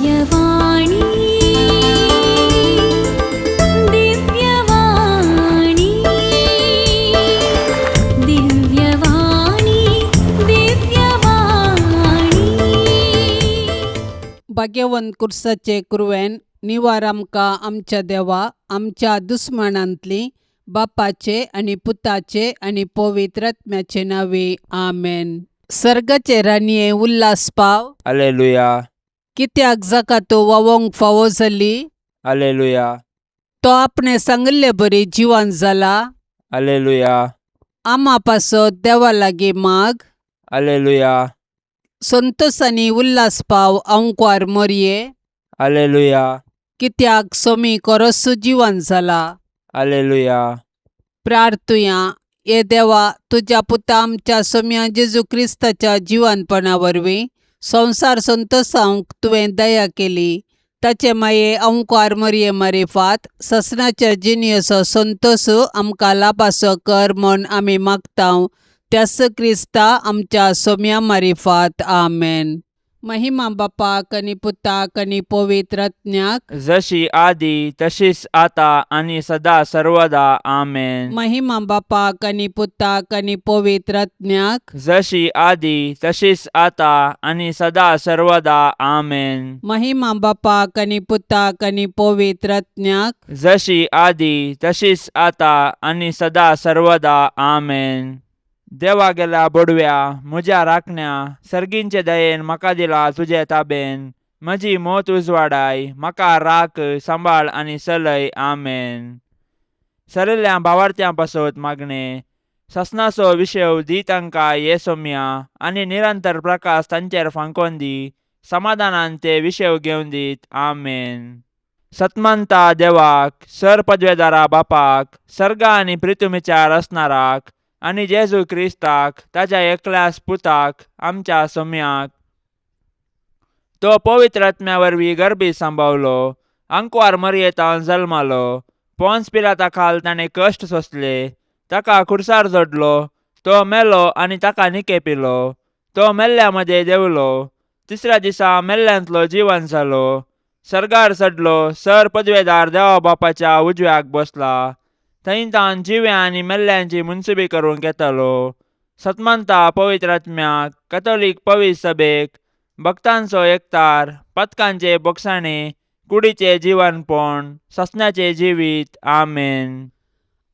दिव्यवाणी, दिव्यवाणी, दिव्यवाणी, दिव्यवाणी. भाग्यवंत कुर्साचे कुरवेन निवार आमकां आमच्या देवा आमच्या दुस्मानांतली बापाचे आनी पुताचे आनी पवित्र आत्म्याचे नांवे आमेन. सर्गाचे राणये उल्हास पाव. अलेलुया. कित्याक जाका तो वावोंक फावो जाली. अलेलुया. तो आपणे सांगिल्ले बरी जिवन जाला. अलेलुया. आमा पासत देवा लागीं माग. अलेलुया. संतोसांनी उल्हास पाव अंकवार मोरये. अलेलुया. कित्याक सोमी कोरसू जिवन जाला. अलेलुया. प्रार्थुया. हे देवा तुज्या पुता आमच्या सोम्या जेजू क्रिस्ताच्या जिवनपणा वरवीं संवसार संतोसावंक तुवें दया केली ताचे माये अंकार मरये मारिफात ससनाच्या जिणेचो संतोस आमकां लाभासो कर म्हूण आमी मागता त्यास क्रिस्ता आमच्या सोम्या मारिफात आमेन. महिमा बापाक आनी पुताक आनी पवित्र आत्म्याक. जशी आदी तशीच आता आणि सदा सर्वदा आमेन. महिमा बापाक आनी पुताक आनी पवित्र आत्म्याक. जशी आदी तशीच आता आणि सदा सर्वदा आमेन. महिमा बापाक आनी पुताक आनी पवित्र आत्म्याक. जशी आदी तशीच आता आणि सदा सर्वदा आमेन. देवा गेल्या बोडव्या म्हज्या राखण्या सर्गींचे दयेन म्हाका दिला तुजे ताबेन म्हजी मोत उजवाडाय म्हाका राख सांबाळ आनी चलय आमेन. सरिल्ल्या भावार्थ्यां पासत मागणें ससनाचो विशेव दी तांकां ये सोम्या आनी निरंतर प्रकाश तांचेर फांकोन दी समाधानान ते विशेव घेवन दीत आमेन. सतमंता देवाक सर पदवेदारा बापाक सर्गा आनी प्रितुमीच्या रचणाराक आनी जेजू क्रिस्ताक ताज्या एकल्यास पुताक आमच्या सोम्याक तो पवित्र आत्म्या वरवीं गर्भी सांबावलो आंकवार मरयेतान जल्मालो पोन्स पिलाता खाल ताणें कश्ट सोंसले ताका खुर्सार जोडलो तो मेलो आनी ताका निकेपिलो तो मेल्ल्या मदें देंवलो तिसऱ्या दिसा मेल्ल्यांतलो जिवन जालो सर्गार चडलो सर पदवेदार देवा बापाच्या उजव्याक बसला थंय तावन जिव्या आनी मेल्ल्यांची मुनसुबी करूंक येतालो. सतमंता पवित्र आत्म्याक कथोलीक पवित्र सभेक भक्तांचो एकतार पथकांचे बोगसाणे कुडीचे जिवनपण ससण्याचे जिवीत आमेन.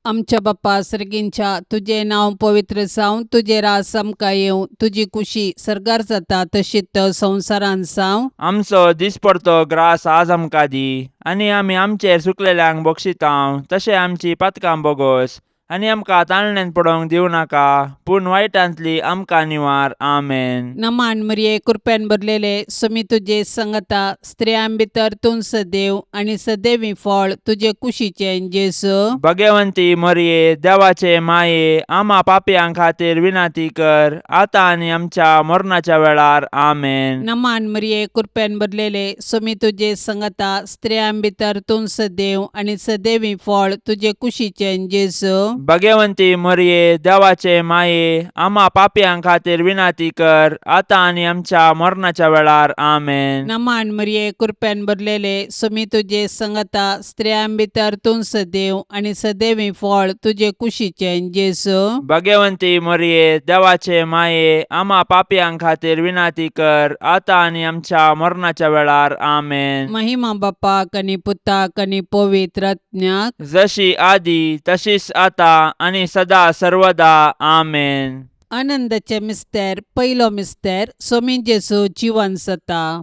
आमच्या बाप्पा सर्गींच्या तुजें नांव पवित्र जावं तुजें रास आमकां येवं तुजी कुशी सर्गार जाता तशीच संवसारांत जावं. आमचो दिसपडतो ग्रास आज आमकां दी आनी आमी आमचेर सुकलेल्यांक बक्षितांव तशें आमची पातकां बोगोस आनी आमकां ताळण्यांत पडोवंक दिवं नाका पूण वायटांतली आमकां निवार आमेन. नमान मरिये कृपेन भरलेले सुमी तुजे संगता स्त्रियां भितर तूं सदैव आनी सदैवी फळ तुजे कुशीचें जेजू. भगवंती मरये देवाचे माये आमा पापयां खातीर विनंती कर आतां आनी आमच्या मरणाच्या वेळार आमेन. नमान मरिये कृपेन भरलेले सुमी तुजे संगता स्त्रियां भितर तूं सदैव आनी सदैवी फळ तुजे कुशीचें जेजू. भगवंती मरये देवाचे माये आमा पापयां खातीर विनंती कर आतां आनी आमच्या मरणाच्या वेळार आमेन. नमान मरिये कृपेन भरलेले सुमी तुजे संगता स्त्रियां भितर तूं सदैव आनी सदैवी फळ तुजे कुशीचें जेजू. भगवंती मरये देवाचे माये आमा पापयां खातीर विनंती कर आतां आनी आमच्या मरणाच्या वेळार आमेन. महिमा बापाक आनी पुताक आनी पवित्र आत्म्याक. जशी आदी तशीच आता आनी सदा सर्वदा आमेन. आनंदाचे मिस्तेर पयलो मिस्तेर सोमी जेजू जिवन जाता.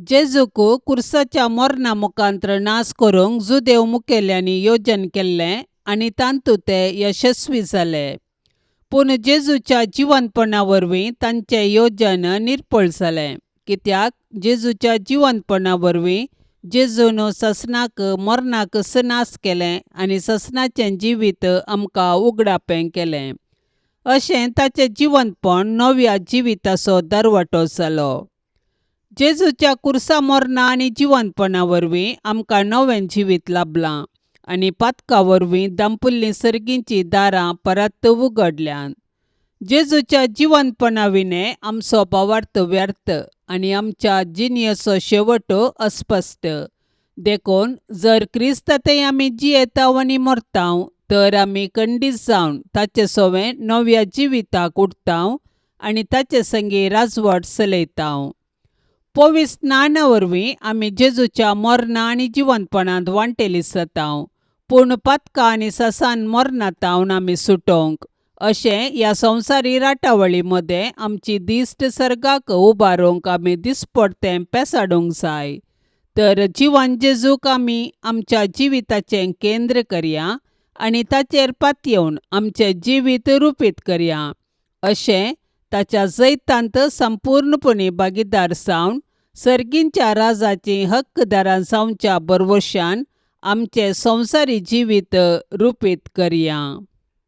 जेजूक कुर्साच्या मरणा मुखांत्र नाश करूंक जुदेव मुखेल्यांनी योजन केल्लें आनी तातूंत ते यशस्वी जाले पूण जेजूच्या जिवनपणा वरवीं तांचें योजन निर्फळ जालें कित्याक जेजूच्या जिवनपणा वरवीं जेजून ससनाक मरणाक नाश केलें आनी ससनाचें जिवीत आमकां उगडापें केलें. अशें ताचें जिवनपण नव्या जिविताचो दरवटो जालो. जेजूच्या कुर्सा मरणा आनी जिवनपणा वरवीं आमकां नवें जिवीत लाभलां आनी पातका वरवीं दांपुल्लीं सर्गींचीं दारां परत उगडल्यांत. जेजूच्या जिवंतपणा विणें आमचो भावार्थ व्यर्थ आनी आमच्या जिणेचो शेवट अस्पश्ट. देखून जर क्रिस्ता थंय आमी जियेताव आनी मरताव तर आमी खंडीत जावन ताचे सवें नव्या जिविताक उठताव आनी ताचे संगी राजवट चलयताव. पवित्र स्नाना वरवीं आमी जेजूच्या मरणा आनी जिवंतपणांत वांटेली जाताव, पूण पातकां आनी ससान मरणांत आमी सुटोवंक अशें ह्या संवसारी राटावळी मदें आमची दिश्ट सर्गाक उबारूंक आमी दिसपडतें पेसाडूंक जाय. तर जिवन जेजूक आमी आमच्या जिविताचें केंद्र करया आनी ताचेर पातयेवन आमचें जिवीत रुपीत करया. अशें ताच्या जैतांत संपूर्णपणी भागीदार जावन सर्गींच्या राजाचीं हक्कदारां जावच्या भरवशान आमचें संवसारी जिवीत रुपीत करया.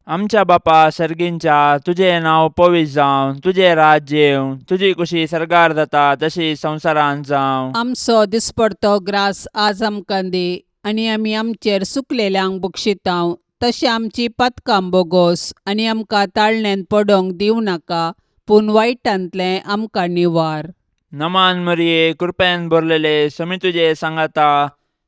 आमच्या बापा सर्गींच्या, तुजें नांव पवित्र जावं, तुजें राज्य येवं, तुजी कुशी सर्गार जाता तशी संवसारांत जावं. आमचो दिसपडतो ग्रास आज आमकां दी आनी आमी आमचेर सुकलेल्यांक बक्षितांव तशें आमची पातकां बोगोस आनी आमकां ताळण्यांत पडोवंक दिवं नाका, पूण वायटांतलें आमकां निवार. नमान मरिये, कृपेन भरलेले, समी तुजे सांगाता,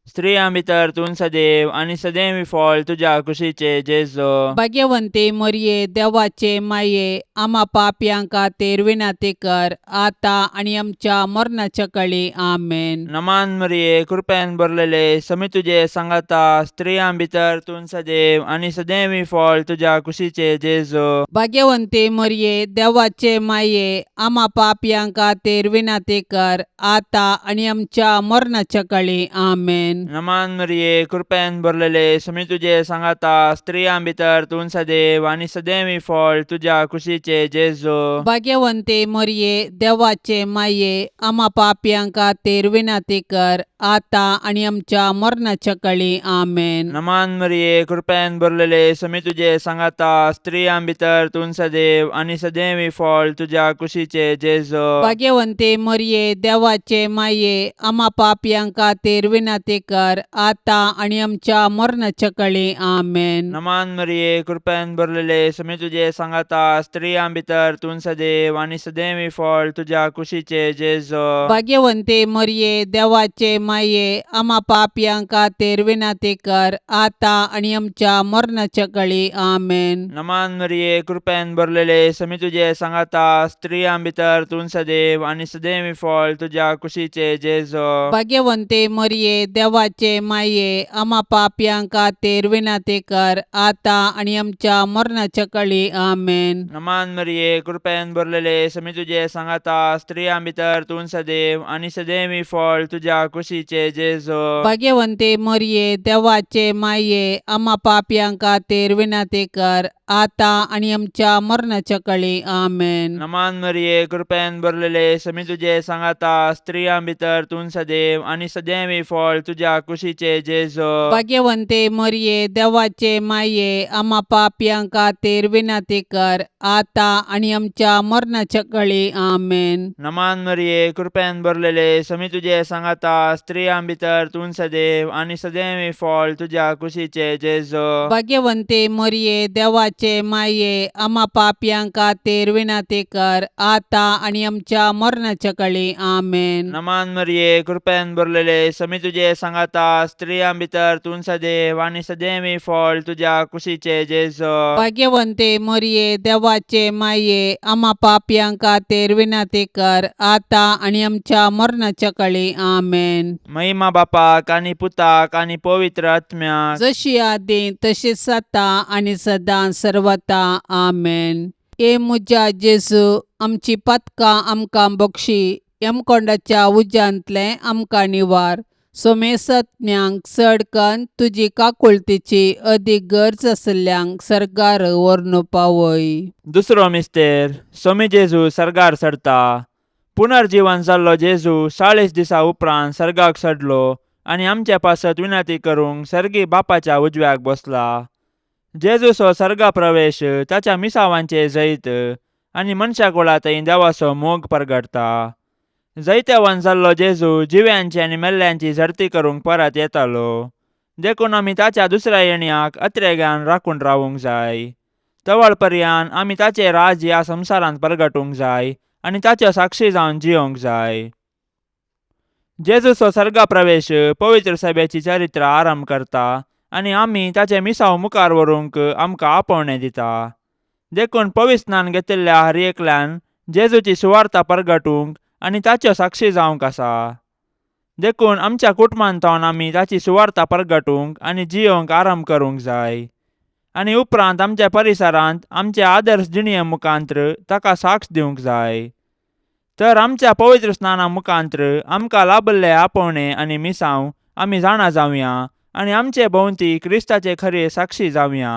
स्त्रियां भितर तूं सदैव आनी सदैव फळ तुज्या कुशीचे जेजो. भाग्यवंती मरये, देवाचे माये, आमा पापयां खातीर विनंती कर आतां आनी आमच्या मरणाच्या कळी. आमेन. नमान मरिये, कृपेन भरलेले, समी तुजे सांगाता, स्त्रियां भितर तूं सदैव आनी सदैव फळ तुज्या कुशीचे जेजो. भाग्यवंती मरये, देवाचे माये, आमा पापयां खातीर विनंती कर आतां आनी आमच्या मरणाच्या कळी. आमेन. नमान मरिये, कृपेन भरलेले, समी तुजे सांगाता, स्त्रियां भितर तूं सदैव आनी सदैव फळ तुज्या कुशीचे जेजो. भाग्यवंती मरये, देवाचे माये, आमा पापयां खातीर विनंती कर आतां आनी आमच्या मरणाच्या कळी. आमेन. नमान मरिये, कृपेन भरलेले, समी तुजे सांगाता, स्त्रियां भितर तूं सदैव आनी सदैव फळ तुज्या कुशीचे जेजो. भाग्यवंती मरये, देवाचे माये, आमा पापयां खातीर विनंती कर आतां आनी आमच्या मरणाच्या कळी. आमेन. नमान मरिये, कृपेन भरलेले, समी तुजे सांगाता, स्त्रियां भितर तूं सदैव आनी सदैव फळ तुज्या कुशीचे जेजो. भाग्यवंती मरये, देवाचे माये, आमा पापयां खातीर विनंती कर आतां आनी आमच्या मरणाच्या कळी. आमेन. नमान मरिये, कृपेन भरलेले, समी तुजे सांगाता, स्त्रियां भितर तूं सदैव आनी सदैव फळ तुज्या कुशीचे जेजो. भाग्यवंती मरये, देवाचे माये, आमा पापयां खातीर विनंती कर आतां आनी आमच्या मरणाच्या कळी. आमेन. नमान मरिये, कृपेन भरलेले, समी तुजे सांगाता, स्त्रियां भितर तूं सदैव आनी सदैव फळ तुज्या कुशीचे जेजो. भाग्यवंती मरये, देवाचे माये, आमा पापयां खातीर विनंती कर आतां आनी आमच्या मरणाच्या कळी. आमेन. नमान मरिये, कृपेन भरलेले, समी तुजे सांगाता, स्त्रियां भितर तूं सदैव आनी सदैव फळ तुज्या कुशीचे जेजो. भाग्यवंती मरये, देवाचे माये, आमा पापयां खातीर विनंती कर आतां आनी आमच्या मरणाच्या कळी. आमेन. नमान मरिये, कृपेन भरलेले, समी तुजे सांगाता, स्त्रियां भितर तूं सदैव आनी सदैव फळ तुज्या कुशीचे जेजो. भाग्यवंती मरये, देवाचे माये, आमा पापयां खातीर विनंती कर आतां आनी आमच्या मरणाच्या कळी. आमेन. नमान मरिये, कृपेन भरलेले, समी तुजे सांगाता, स्त्रियां भितर तूं सदैव आनी सदैव फळ तुज्या कुशीचे जेजो. भाग्यवंती मरये, देवाचे माये, आमा पापयां खातीर विनंती कर आतां आनी आमच्या मरणाच्या कळी. आमेन. महिमा बापाक आनी पुताक आनी पवित्र आत्म्याक, जशी आदी तशीच आतां आनी सदां सर्वता. आमेन. ए म्हज्या जेजू, आमची पातकां आमकां बक्षी, यमकोंडाच्या उज्यांतलें आमकां निवार, सोमेसत्म्यांक चड कन्न तुजी काकुळतीची अदीक गरज आशिल्ल्यांक सर्गार व्हरून पावय. दुसरो मिस्तेर, सोमी जेजू सर्गार चडता. पुनर्जीवन जाल्लो जेजू 40 दिसा उपरांत सर्गाक चडलो आनी आमचे पासत विनंती करूंक सर्गी बापाच्या उजव्याक बसला. जेजूचो सर्गा प्रवेश ताच्या मिसावांचे जैत आनी मनशा कुळा थंय देवाचो मोग परगटता. जैतेवान जाल्लो जेजू जिव्यांची आनी मेल्ल्यांची झडती करूंक परत येतालो, देखून आमी ताच्या दुसऱ्या येण्याक अत्रेगान राखून रावूंक जाय. तवळ पर्यान आमी ताचें राज ह्या संवसारांत परगटूंक जाय आनी ताच्यो साक्षी जावन जियोंक जाय. जेजूचो सर्गा प्रवेश पवित्र सभेची चरित्र आरंभ करता आनी आमी ताचें मिसांव मुखार व्हरूंक आमकां आपोवणें दिता. देखून पवित्र स्नान घेतिल्ल्या हर एकल्यान जेजूची सुवार्ता परगटूंक आनी ताच्यो साक्षी जावंक आसा. देखून आमच्या कुटुंबांत आमी ताची सुवार्ता परगटूंक आनी जियोंक आरंभ करूंक जाय आनी उपरांत आमच्या परिसरांत आमचे आदर्श जिणये मुखांत्र ताका साक्ष दिवंक जाय. तर आमच्या पवित्र स्नाना मुखांत्र आमकां लाभल्ले आपोवणें आनी मिसांव आमी जाणा जावया आनी आमचे भोंवती क्रिस्ताचे खरे साक्षी जावया.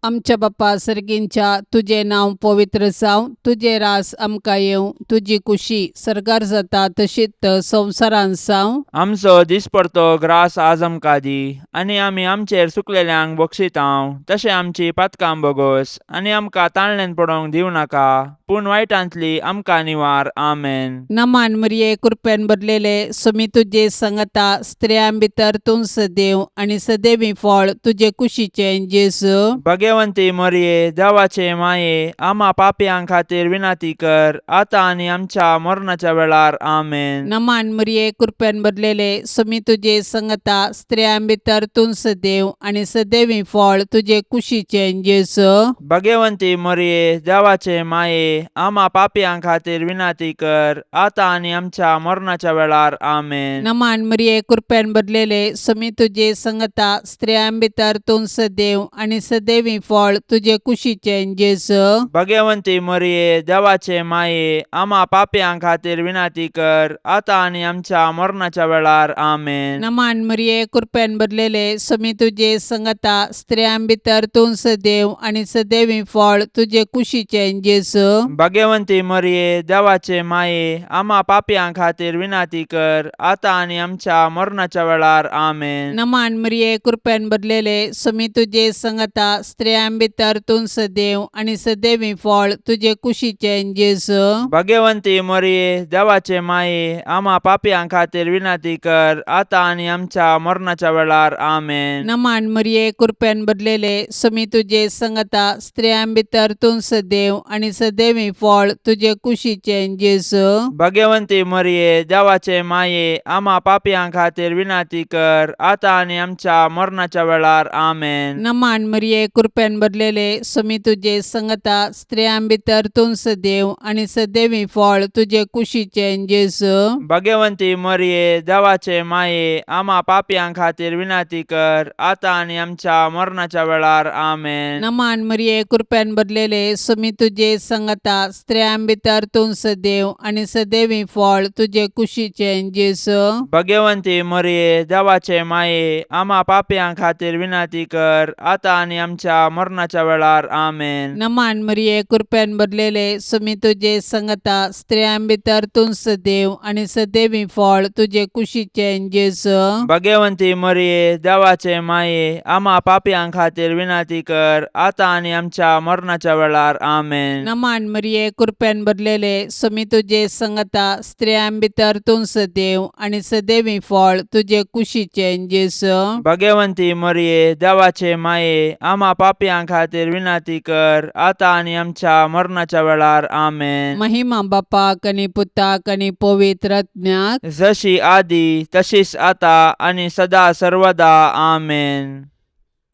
आमच्या बापा सर्गींच्या, तुजें नांव पवित्र जावं, तुजें रास आमकां येवं, तुजी कुशी सर्गार जाता तशीच संवसारांत जावं. आमचो दिसपडतो ग्रास आज आमकां दी आनी आमी आमचेर सुकलेल्यांक बक्षितांव तशें आमची पातकां बोगोस आनी आमकां ताळण्यान पडोवंक दिवं नाका पूण वायटांतली आमकां निवार. आमेन. नमान मरिये, कृपेन भरलेले, सुमी तुजे संगता, स्त्रियां भितर तूं सदैव आनी सदैवी फळ तुजे कुशीचें जेजू. भगवंती मरिये, देवाचे माये, आमा पापयां खातीर विनंती कर आतां आनी आमच्या मरणाच्या वेळार. आमेन. नमान मरिये, कृपेन भरलेले, सुमी तुजे संगता, स्त्रियां भितर तूं सदैव आनी सदैवी फळ तुजे कुशीचें जेजू. भगवंती मरिये, देवाचे माये, आमा पापयां खातीर विनंती कर आतां आनी आमच्या मरणाच्या वेळार. आमेन. नमान मरिये, कृपेन भरलेले, सुमी तुजे संगता, स्त्रियां भितर तूं सदैव आनी सदैवी फळ तुजे कुशीचें जेजू. भगवंती मरिये, देवाचे माये, आमा पापयां खातीर विनंती कर आतां आनी आमच्या मरणाच्या वेळार. आमेन. नमान मरिये, कृपेन भरलेले, सुमी तुजे संगता, स्त्रियां भितर तूं सदैव आनी सदैवी फळ तुजे कुशीचें जेजू. भगवंती मरिये, देवाचे माये, आमा पापयां खातीर विनंती कर आतां आनी आमच्या मरणाच्या वेळार. आमेन. नमान मरिये, कृपेन भरलेले, सुमी तुजे संगता, स्त्रियां भितर तूं सदैव आनी सदैवी फळ तुजे कुशीचें जेजू. भगवंती मरिये, देवाचे माये, आमा पापयां खातीर विनंती कर आतां आनी आमच्या मरणाच्या वेळार. आमेन. नमान मरिये, कृपेन भरलेले, सुमी तुजे संगता, स्त्रियां भितर तूं सदैव आनी सदैवी फळ तुजे कुशीचें जेजू. भगवंती मरिये, देवाचे माये, आमा पापयां खातीर विनंती कर आतां आनी आमच्या मरणाच्या वेळार. आमेन. नमान मरिये, कृपेन भरलेले, सुमी तुजे संगता, स्त्रियां भितर तूं सदैव आनी सदैवी फळ तुजे कुशीचें जेजू. भगवंती मरिये, देवाचे माये, आमा पापयां खातीर विनंती कर आतां आनी आमच्या मरणाच्या वेळार. आमेन. नमान मरिये, कृपेन भरलेले, सुमी तुजे संगता, स्त्रियां भितर तूं सदैव आनी सदैवी फळ तुजे कुशीचें जेजू. भगवंती मरिये, देवाचे माये, आमा पापयां खातीर विनंती कर आतां आनी आमच्या मरणाच्या वेळार. आमेन. नमान मरिये, कृपेन भरलेले, सुमी तुजे संगता, स्त्रियां भितर तूं सदैव आनी सदैवी फळ तुजे कुशीचें जेजू. भगवंती मरिये, देवाचे माये, आमा पापयां खातीर विनंती कर आतां आनी आमच्या मरणाच्या वेळार. आमेन. नमान मरिये, कृपेन भरलेले, सुमी तुजे संगता, स्त्रियां भितर तूं सदैव आनी सदैवी फळ तुजे कुशीचें जेजू. भगवंती मरिये, देवाचे माये, आमा पापयां खातीर विनंती कर आतां आनी आमच्या मरणाच्या वेळार. आमेन. महिमा बापाक आनी पुताक आनी पवित्र आत्म्याक. जशी आदी तशीच आता आनी सदा सर्वदा. आमेन.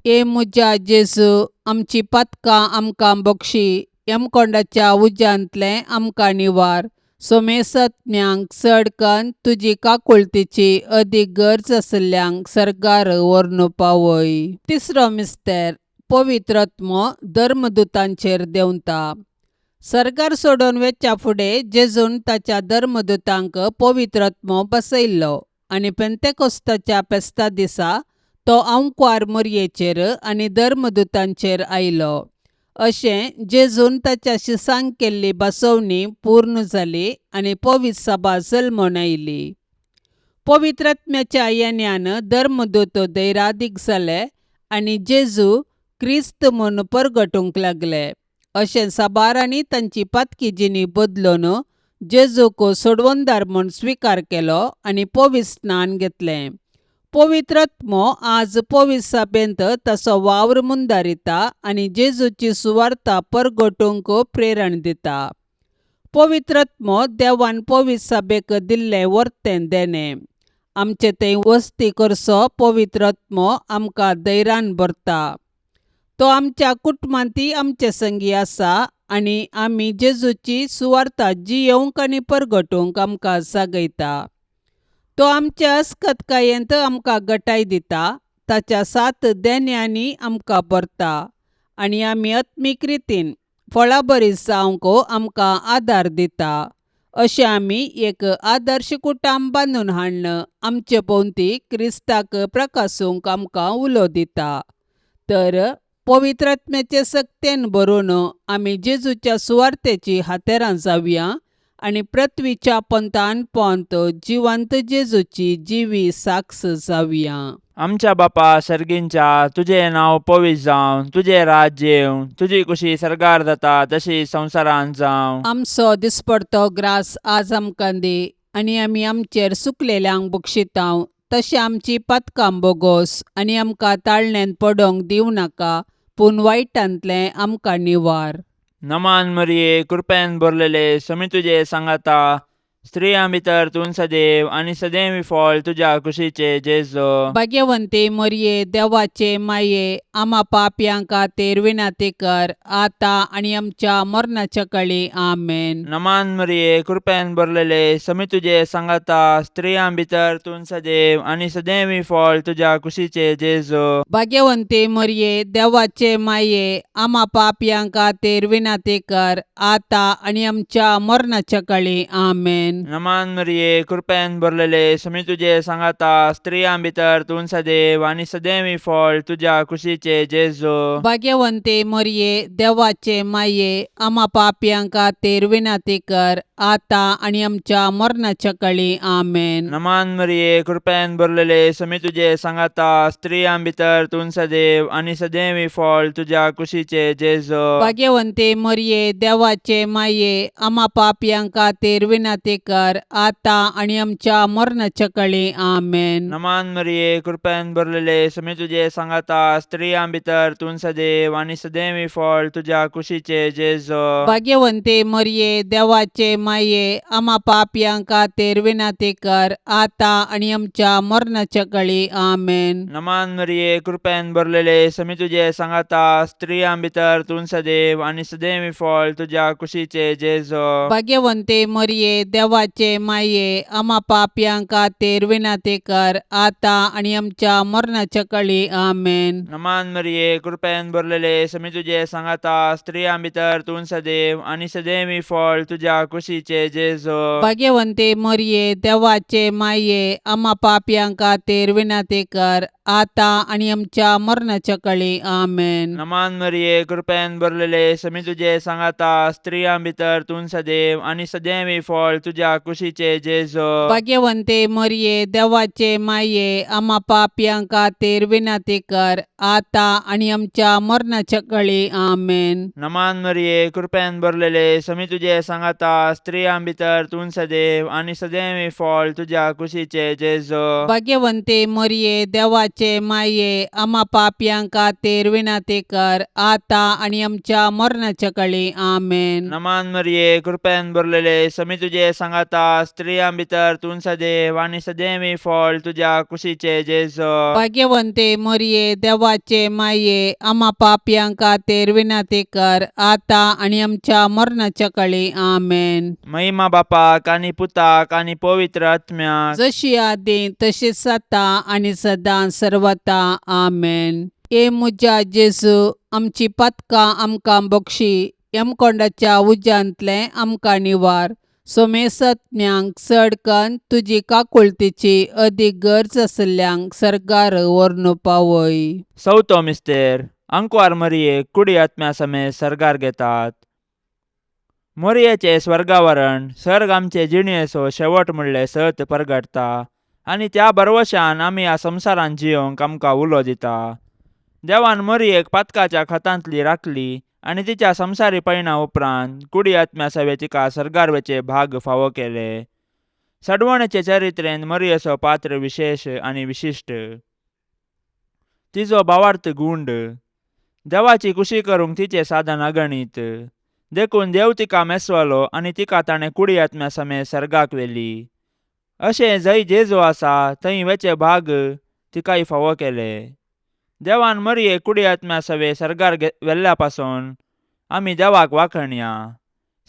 ए म्हज्या जेजू, आमची पातकां आमकां बक्षी, यमकोंडाच्या उज्यांतलें आमकां निवार, सोमेसत्म्यांक चड कन्न तुजी काकुळतीची अदीक गरज आशिल्ल्यांक सर्गार व्हरून पावय. तिसरो मिस्तेर, पवित्र आत्मो धर्मदुतांचेर देंवता. सर्गार सोडून वेच्या फुडें जेजून ताच्या धर्मदुतांक पवित्र आत्मो बसयल्लो आनी पेंतेकोस्ताच्या फेस्ता दिसा तो आंकवार मोरयेचेर आनी धर्मदुतांचेर आयलो. अशें जेजून ताच्या शिसांक केल्ली बसवणी पूर्ण जाली आनी पवित्र सभा जल्मून आयली. पवित्र आत्म्याच्या येण्यान धर्मदूत धैरादीक जाले आनी जेजू क्रिस्त म्हूण परगटूंक लागले. अशें साबारांनी तांची पातकी जिणी बदलून जेजूक सोडवणदार म्हूण स्विकार केलो आनी पवित्र स्नान घेतलें. पवित्र आत्मो आज पवित्र सभेंत ताचो वावर मुंदारिता आनी जेजूची सुवार्ता परगटूंक प्रेरण दिता. पवित्र आत्मो देवान पवित्र सभेक दिल्लें वर्तें देणें. आमचे थंय वस्ती करचो पवित्र आत्मो आमकां धैर्यान भरता. तो आमच्या कुटुंबांतय आमचे संगी आसा आनी आमी जेजूची सुवार्ता जियेवंक आनी परगटूंक आमकां जागयता. तो आमच्या अस्कतकायेंत आमकां गटाय दिता, ताच्या सात देण्यांनी आमकां भरता आनी आमी आत्मीक रितीन फळाबरी जावंक आमकां आदार दिता. अशें आमी एक आदर्श कुटुंब बांदून हाडून आमचे भोंवती क्रिस्ताक प्रकासूंक आमकां उलो दिता. तर पवित्र आत्म्याचे सक्तेन भरून आमी जेजूच्या सुवार्तेची हातेरां जावया आनी पृथ्वीच्या पंथान पंत जिवंत जेजूची जिवी साक्ष जावया. आमच्या बापा सर्गींच्या, तुजें नांव पवित्र जावं, तुजें राज्य येवं, तुजी कुशी सर्गार जाता तशी संवसारांत जावं. आमचो दिसपडतो ग्रास आज आमकां दी आनी आमी आमचेर सुकलेल्यांक बक्षितांव तशें आमची पातकां बोगोस आनी आमकां ताळण्यांत पडोंक दिवं नाका, पूण वायटांतलें आमकां निवार. नमान मरिये, कृपेन भरलेले, समी तुजे सांगाता, स्त्रियां भितर तूं सदैव आनी सदैव फळ तुज्या कुशीचे जेजू. भाग्यवंती मरिये, देवाचे माये, आमा पापयां खातीर विनंती कर आतां आनी आमच्या मरणाच्या कळी. आमेन. नमान मरिये, कृपेन भरलेले, समी तुजे सांगाता, स्त्रियां भितर तूं सदैव आनी सदैव फळ तुज्या कुशीचे जेजू. भाग्यवंती मरिये, देवाचे माये, आमा पापयां खातीर विनंती कर आतां आनी आमच्या मरणाच्या कळी. आमेन. नमान मरिये, कृपेन भरलेले, समी तुजे सांगाता, स्त्रियां भितर तूं सदैव आनी सदैव फळ तुज्या कुशीचे जेजू. भाग्यवंती मरिये, देवाचे माये, आमा पापयां खातीर विनंती कर आतां आनी आमच्या मरणाच्या कळी. आमेन. नमान मरिये, कृपेन भरलेले, समी तुजे सांगाता, स्त्रियां भितर तूं सदैव आनी सदैव फळ तुज्या कुशीचे जेजू. भाग्यवंती मरिये, देवाचे माये, आमा पापयां खातीर विनंती कर आतां आनी आमच्या मरणाच्या कळी. आमेन. नमान मरिये, कृपेन भरलेले, समी तुजे सांगाता, स्त्रियां भितर तूं सदैव आनी सदैव फळ तुज्या कुशीचे जेजू. भाग्यवंती मरिये, देवाचे माये, आमा पापयां खातीर विनंती कर आतां आनी आमच्या मरणाच्या कळी. आमेन. नमान मरिये, कृपेन भरलेले, समी तुजे सांगाता, स्त्रियां भितर तूं सदैव आनी सदैव फळ तुज्या कुशीचे जेजू. भाग्यवंती मरिये, देवाचे माये, आमा पापयां खातीर विनंती कर आतां आनी आमच्या मरणाच्या कळी. आमेन. नमान मरिये, कृपेन भरलेले, समी तुजे सांगाता, स्त्रियां भितर तूं सदैव आनी सदैव फळ तुज्या कुशीचे जेजू. भाग्यवंती मरिये, देवाचे माये, आमा पापयां खातीर विनंती कर आतां आनी आमच्या मरणाच्या कळी. आमेन. नमान मरिये, कृपेन भरलेले, समी तुजे सांगाता, स्त्रियां भितर तूं सदैव आनी सदैव फळ तुज्या कुशीचे जेजू. भाग्यवंती मरिये, देवाचे माये, आमा पापयां खातीर विनंती कर आतां आनी आमच्या मरणाच्या कळी. आमेन. नमान मरिये, कृपेन भरलेले, समी तुजे सांगाता, स्त्रियां भितर तूं सदैव आनी सदैव फळ तुज्या कुशीचे जेजू. भाग्यवंती मरिये, देवाचे माये, आमा पापयां खातीर विनंती कर आतां आनी आमच्या मरणाच्या कळी. आमेन. नमान मरिये, कृपेन भरलेले, समी तुजे सांगाता, स्त्रियां भितर तूं सदैव आनी सदैव फळ तुज्या कुशीचे जेजू. भाग्यवंती मरिये, देवाचे माये, आमा पापयां खातीर विनंती कर आतां आनी आमच्या मरणाच्या कळी. आमेन. महिमा बापाक आनी पुताक आनी पवित्र आत्म्याक, जशी आदी तशीच आतां आनी सदां सर्वता. आमेन. ए म्हज्या जेजू, आमची पातकां आमकां बक्षी, यमकोंडाच्या उज्यांतलें आमकां निवार, सोमेसत्म्यांक चड कन्न तुजी काकुळतीची अदीक गरज आशिल्ल्यांक सर्गार व्हरून पावय. चवथो मिस्तेर, आंकवार मरियेक कुडी आत्म्या समेत सर्गार घेतात. मोरयेचें स्वर्गावरण सर्ग आमचे जिणेचो शेवट म्हणलें सत परगटता आनी त्या भरवशान आमी ह्या संवसारांत जियोंक आमकां उलो दिता. देवान मोरयेक पातकाच्या खतांतली राखली आनी तिच्या संवसारी पयणा उपरांत कुडी आत्म्या सवे तिका सर्गार वचचे भाग फावो केले. सडवणेचे चरित्रेंत मरियेचो पात्र विशेश आनी विशिश्ट. तिजो भावार्थ गूंड. देवाची कुशी करूंक तिचें साधन अगणीत. देखून देव तिका मेसवलो आनी तिका ताणें कुडी आत्म्या समेत सर्गाक व्हेली. अशें जंय जेजू आसा थंय वेचे भाग तिकाय फावो केले. देवान मरये कुडी आत्म्या सवे सर्गार व्हेल्ल्या पासून आमी देवाक वाखणया.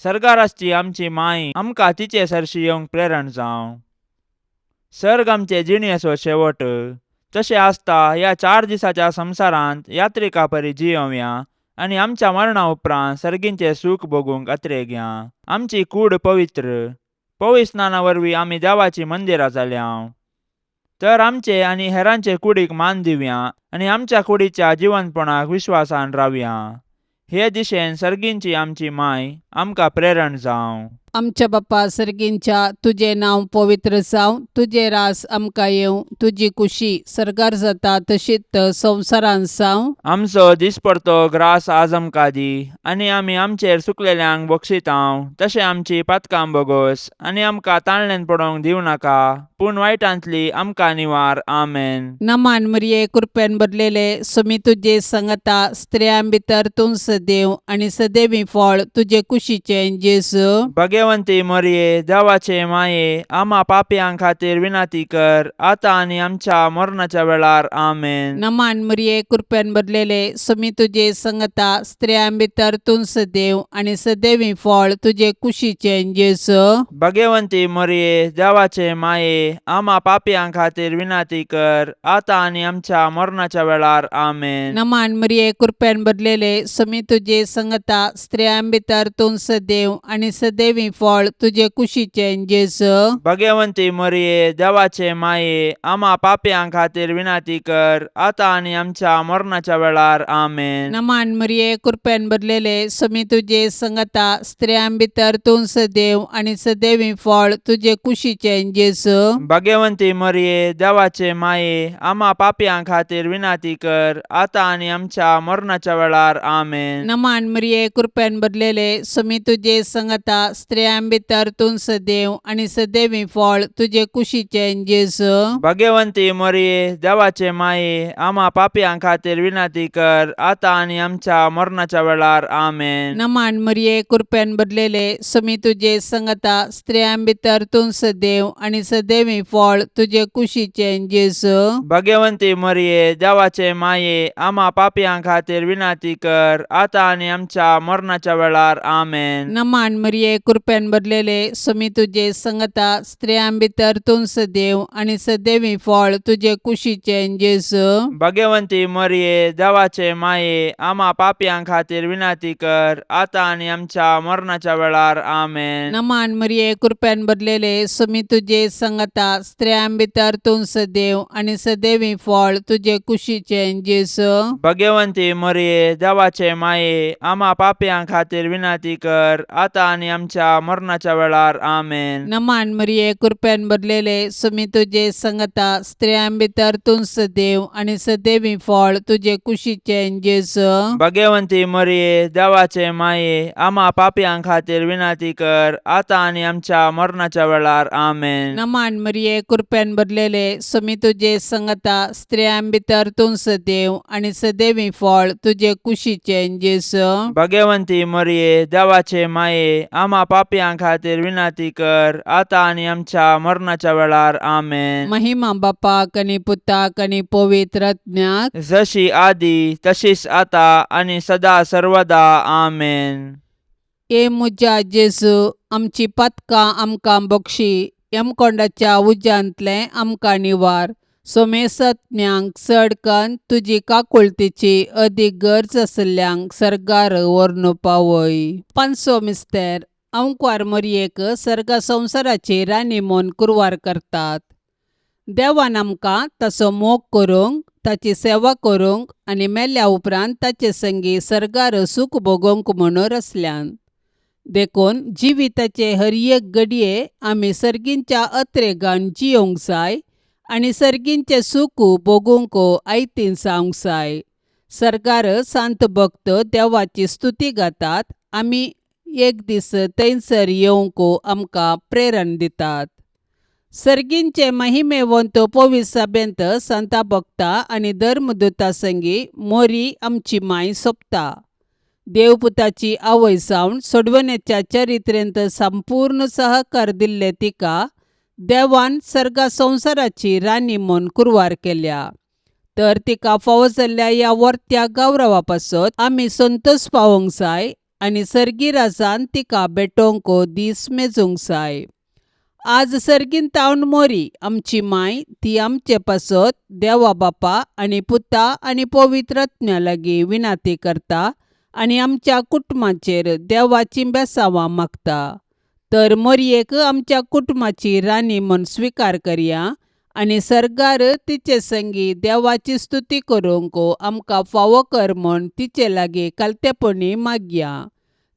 सर्गार आसची आमची माय आमकां तिचे सरशी येवंक प्रेरण जावं. सर्ग आमचे जिणेचो शेवट. तशें आसता ह्या 4 दिसाच्या संवसारांत यात्रिका परी जियोवया आनी आमच्या मरणा उपरांत सर्गींचें सूख भोगूंक अत्रेगया. आमची कूड पवित्र पवित्र स्नाना वरवीं आमी देवाचीं मंदिरां जाल्या. तर आमचे आनी हेरांचे कुडीक मान दिवया आनी आमच्या कुडीच्या जिवनपणाक विश्वासान रावया. हे दिशेन सर्गींची आमची माय आमकां प्रेरण जावं. आमच्या बापा सर्गींच्या, तुजें नांव पवित्र जावं, तुजें रास आमकां येवं, तुजी कुशी सर्गार जाता तशीच संवसारांत जावं. आमचो दिसपडतो ग्रास आज आमकां दी आनी आमी आमचेर चुकलेल्यांक बक्षितांव तशें आमची पातकां बोगोस आनी आमकां ताणल्यान पडोवंक दिवं नाका, पूण वायटांतली आमकां निवार. आमेन. नमान मरिये, कृपेन भरलेले, स्वामी तुजे संगता, स्त्रियां भितर तूं सदैव आनी सदैवी फळ तुजे कुशीचें जेजू. भगवंती मरिये, देवाचे माये, आमा पापयां खातीर विनंती कर, आतां आनी आमच्या मरणाच्या वेळार. आमेन. नमान मरिये, कृपेन भरलेले, स्वामी तुजे संगता, स्त्रियां भितर तूं सदैव आनी सदैवी फळ तुजे कुशीचें जेजू. भगवंती मरिये, देवाचे माये, आमा पापयां खातीर विनंती कर, आतां आनी आमच्या मरणाच्या वेळार. आमेन. नमान मरिये, कृपेन भरलेले, स्वामी तुजे संगता, स्त्रियां भितर तूं सदैव आनी सदैवी फळ तुजे कुशीचें जेजू. भगवंती मरिये, देवाचे माये, आमा पापयां खातीर विनंती कर, आतां आनी आमच्या मरणाच्या वेळार. आमेन. नमान मरिये, कृपेन भरलेले, स्वामी तुजे संगता, स्त्रियां भितर तूं सदैव आनी सदैवी फळ तुजे कुशीचें जेजू. भगवंती मरिये, देवाचे माये, आमा पापयां खातीर विनंती कर, आतां आनी आमच्या मरणाच्या वेळार. आमेन. नमान मरिये, कृपेन भरलेले, स्वामी तुजे संगता, स्त्रियां भितर तूं सदैव आनी सदैवी फळ तुजे कुशीचें जेजू. भगवंती मरिये, देवाचे माये, आमा पापयां खातीर विनंती कर, आतां आनी आमच्या मरणाच्या वेळार. आमेन. नमान मरिये, कृपेन भरलेले, स्वामी तुजे संगता, स्त्रियां भितर तूं सदैव आनी सदैवी फळ तुजे कुशीचें जेजू. भगवंती मरिये, देवाचे माये, आमा पापयां खातीर विनंती कर, आतां आनी आमच्या मरणाच्या वेळार. आमेन. नमान मरिये, कृपेन भरलेले, स्वामी तुजे संगता, स्त्रियां भितर तूं सदैव आनी सदैवी फळ तुजे कुशीचें जेजू. भगवंती मरिये, देवाचे माये, आमा पापयां खातीर विनंती कर, आतां आनी आमच्या मरणाच्या वेळार. आमेन. नमान मरिये, कृपेन भरलेले, स्वामी तुजे संगता, स्त्रियां भितर तूं सदैव आनी सदैवी फळ तुजे कुशीचें जेजू. भगवंती मरिये, देवाचे माये, आमा पापयां खातीर विनंती कर, आतां आनी आमच्या मरणाच्या वेळार. आमेन. नमान मरिये, कृपेन भरलेले, स्वामी तुजे संगता, स्त्रियां भितर तूं सदैव आनी सदैवी फळ तुजे कुशीचें जेजू. भगवंती मरिये, देवाचे माये, आमा पापयां खातीर विनंती कर, आतां आनी आमच्या मरणाच्या वेळार. आमेन. नमान मरिये, कृपेन भरलेले, स्वामी तुजे संगता, स्त्रियां भितर तूं सदैव आनी सदैवी फळ तुजे कुशीचें जेजू. भगवंती मरिये, देवाचे माये, आमा पापयां खातीर विनंती कर, आतां आनी आमच्या मरणाच्या वेळार. आमेन. महिमा बापाक आनी पुताक आनी पवित्र आत्म्याक, जशी आदी तशीच आता आनी सदा सर्वदा. आमेन. ए म्हज्या जेजू, आमची पातकां आमकां बक्षी, यमकोंडाच्या उज्यांतलें आमकां निवार, सोमेसत्म्यांक चड कन्न तुजी काकुळतीची अदीक गरज आशिल्ल्यांक सर्गार व्हरून पावय. पांचवो मिस्तेर, अंकवार मरयेक सर्गा संवसाराची राणी म्हूण कुरवार करतात. देवान आमकां ताचो मोग करूंक, ताची सेवा करूंक आनी मेल्या उपरांत ताचे संगी सर्गार सूख भोगोवंक म्हूण रचल्यान. देखून जिविताचे हर एक घडये आमी सर्गींच्या अत्रेगान जियोंक जाय आनी सर्गींचें सूख भोगूंक आयतीन जावंक जाय. सर्गार सांत भक्त देवाची स्तुती गातात, आमी एक दीस थंयसर येवंक आमकां प्रेरण दितात. सर्गींचे महिमेवंत पवित्र सभेंत संता भक्ता आनी धर्मदूता संगी मोरी आमची माय सोंपता. देवपुताची आवय जावन सोडवण्याच्या चरित्रेंत संपूर्ण सहकार दिल्ले तिका देवान सर्गा संवसाराची राणी म्हूण कुरवार केल्या. तर तिका फावो जाल्ल्या ह्या वर्त्या गौरवा पासत आमी संतोश पावोवंक जाय आनी सर्गी राजान तिका भेटोवंक दीस मेजूंक जाय. आज सर्गीन तावन मोरी आमची माय ती आमचे पासत देवा बापा आनी पुता आनी पवित्र आत्म्या लागीं विनाती करता आनी आमच्या कुटुंबाचेर देवाचीं बेसांवां मागता. तर मोरयेक आमच्या कुटुंबाची राणी म्हूण स्विकार करया आनी सर्गार तिचे संगी देवाची स्तुती करूंक आमकां फावो कर म्हूण तिचे लागीं कालतेपणी मागया.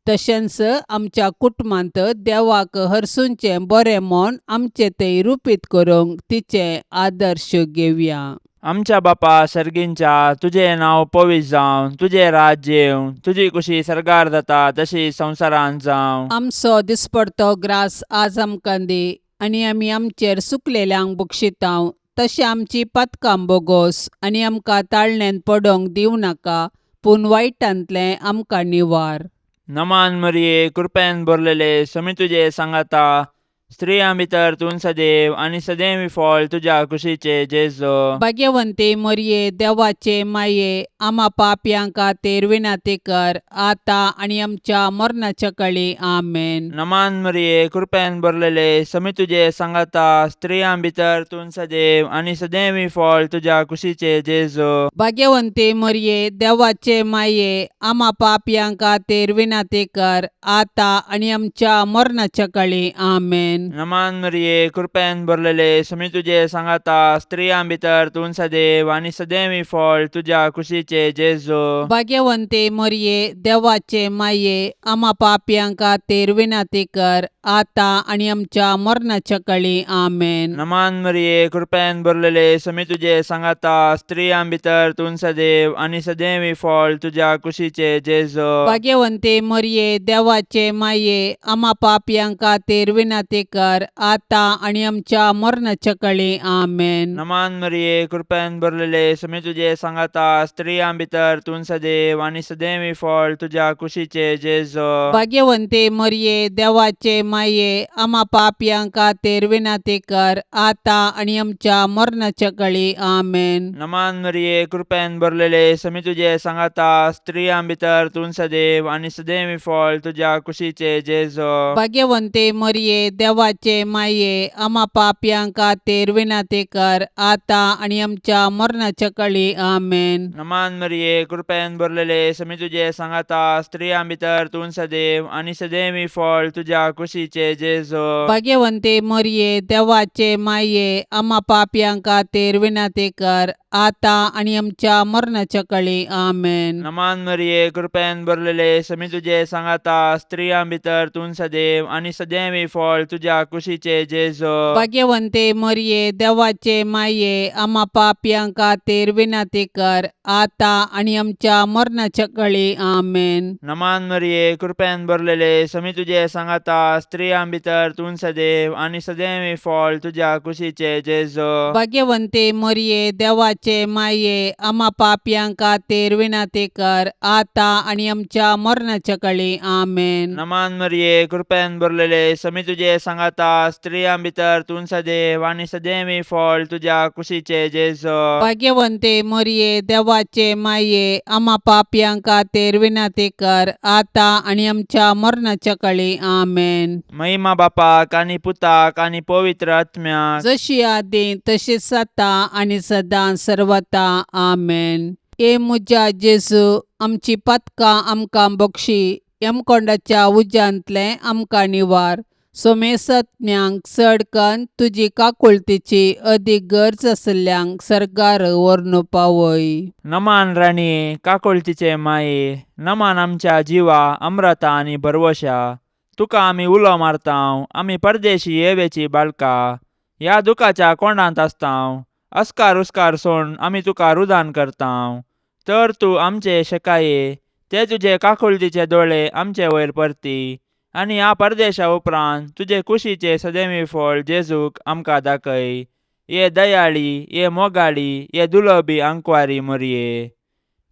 तशेंच आमच्या कुटुंबांत देवाक हरसूंचें बरें म्हूण आमचें तें रुपीत करूंक तिचें आदर्श घेवया. आमच्या बापा सर्गींच्या, तुजें नांव पवित्र जावं, तुजें राज्य येवं, तुजी कुशी सर्गार जाता तशी संवसारांत जावं. आमचो दिसपडतो ग्रास आज आमकां दी आनी आमी आमचेर सुकलेल्यांक बक्षितांव तशें आमची पातकां बोगोस आनी आमकां ताळण्यांत पडोवंक दिवं नाका पूण वायटांतलें आमकां निवार. नमान मरिये, कृपेन भरलेले, समी तुजे सांगाता, स्त्रियां भितर तूं सदैव आनी सदैव फळ तुज्या कुशीचे जेजो. भाग्यवंती मोरये, देवाचे माये, आमा पापयां खातीर विनंती कर आतां आनी आमच्या मरणाच्या कळी. आमेन. नमान मरिये, कृपेन भरलेले, समी तुजे सांगाता, स्त्रियां भितर तूं सदैव आनी सदैव फळ तुज्या कुशीचे जेजो. भाग्यवंती मोरये, देवाचे माये, आमा पापयां खातीर विनंती कर आतां आनी आमच्या मरणाच्या कळी. आमेन. नमान मरिये, कृपेन भरलेले, समी तुजे सांगाता, स्त्रियां भितर तूं सदैव आनी सदैव फळ तुज्या कुशीचे जेजो. भाग्यवंती मोरये, देवाचे माये, आमा पापयां खातीर विनंती कर आतां आनी आमच्या मरणाच्या कळी. आमेन. नमान मरिये, कृपेन भरलेले, समी तुजे सांगाता, स्त्रियां भितर तूं सदैव आनी सदैव फळ तुज्या कुशीचे जेजो. भाग्यवंती मोरये, देवाचे माये, आमा पापयां खातीर विनंती कर आतां आनी आमच्या मरणाच्या कळी. आमेन. नमान मरिये, कृपेन भरलेले, समी तुजे सांगाता, स्त्रियां भितर तूं सदैव आनी सदैव फळ तुज्या कुशीचे जेजो. भाग्यवंती मोरये, देवाचे माये, आमा पापयां खातीर विनंती कर आतां आनी आमच्या मरणाच्या कळी. आमेन. नमान मरिये, कृपेन भरलेले, समी तुजे सांगाता, स्त्रियां भितर तूं सदैव आनी सदैव फळ तुज्या कुशीचे जेजो. भाग्यवंती मोरये, देवाचे माये, आमा पापयां खातीर विनंती कर आतां आनी आमच्या मरणाच्या कळी. आमेन. नमान मरिये, कृपेन भरलेले, समी तुजे सांगाता, स्त्रियां भितर तूं सदैव आनी सदैव फळ तुज्या कुशीचे जेजो. भाग्यवंती मोरये, देवाचे माये, आमा पापयां खातीर विनंती कर आतां आनी आमच्या मरणाच्या कळी. आमेन. नमान मरिये, कृपेन भरलेले, समी तुजे सांगाता, स्त्रियां भितर तूं सदैव आनी सदैव फळ तुज्या कुशीचे जेजो. भाग्यवंती मोरये, देवाचे माये, आमा पापयां खातीर विनंती कर आतां आनी आमच्या मरणाच्या कळी. आमेन. नमान मरिये, कृपेन भरलेले, समी तुजे सांगाता, स्त्रियां भितर तूं सदैव आनी सदैव फळ तुज्या कुशीचे जेजो. भाग्यवंती मोरये, देवाचे माये, आमा पापयां खातीर विनंती कर आतां आनी आमच्या मरणाच्या कळी. आमेन. नमान मरिये, कृपेन भरलेले, समी तुजे सांगाता, स्त्रियां भितर तूं सदैव आनी सदैव फळ तुज्या कुशीचे जेजो. भाग्यवंती मोरये, देवाचे माये, आमा पापयां खातीर विनंती कर आतां आनी आमच्या मरणाच्या कळी. आमेन. महिमा बापाक आनी पुताक आनी पवित्र आत्म्याक, जशी आदी तशीच आतां आनी सदां सर्वता. आमेन. ए म्हज्या जेजू, आमची पातकां आमकां बक्षी, यमकोंडाच्या उज्यांतलें आमकां निवार, सोमेसत्म्यांक चड कन्न तुजी काकुळतीची अदीक गरज आशिल्ल्यांक सर्गार व्हरून पावय. नमान राणये, काकुळतीचे माये, नमान आमच्या जिवा अमृता आनी भरवशा, तुका आमी उलो मारतांव, आमी परदेशी येवेची बाळका, ह्या दुखाच्या कोंडांत आसतांव, अस्कार उस्कार सोड आमी तुका रुदान करतांव, तर तूं आमचे शेकाये ते तुजे काकुळतीचे दोळे आमचे वयर परती आनी ह्या परदेशा उपरांत तुजे कुशीचे सदैवी फळ जेजूक आमकां दाखय. ये दयाळी, ये मोगाळी, ये दुलोबी अंकवारी मोरये,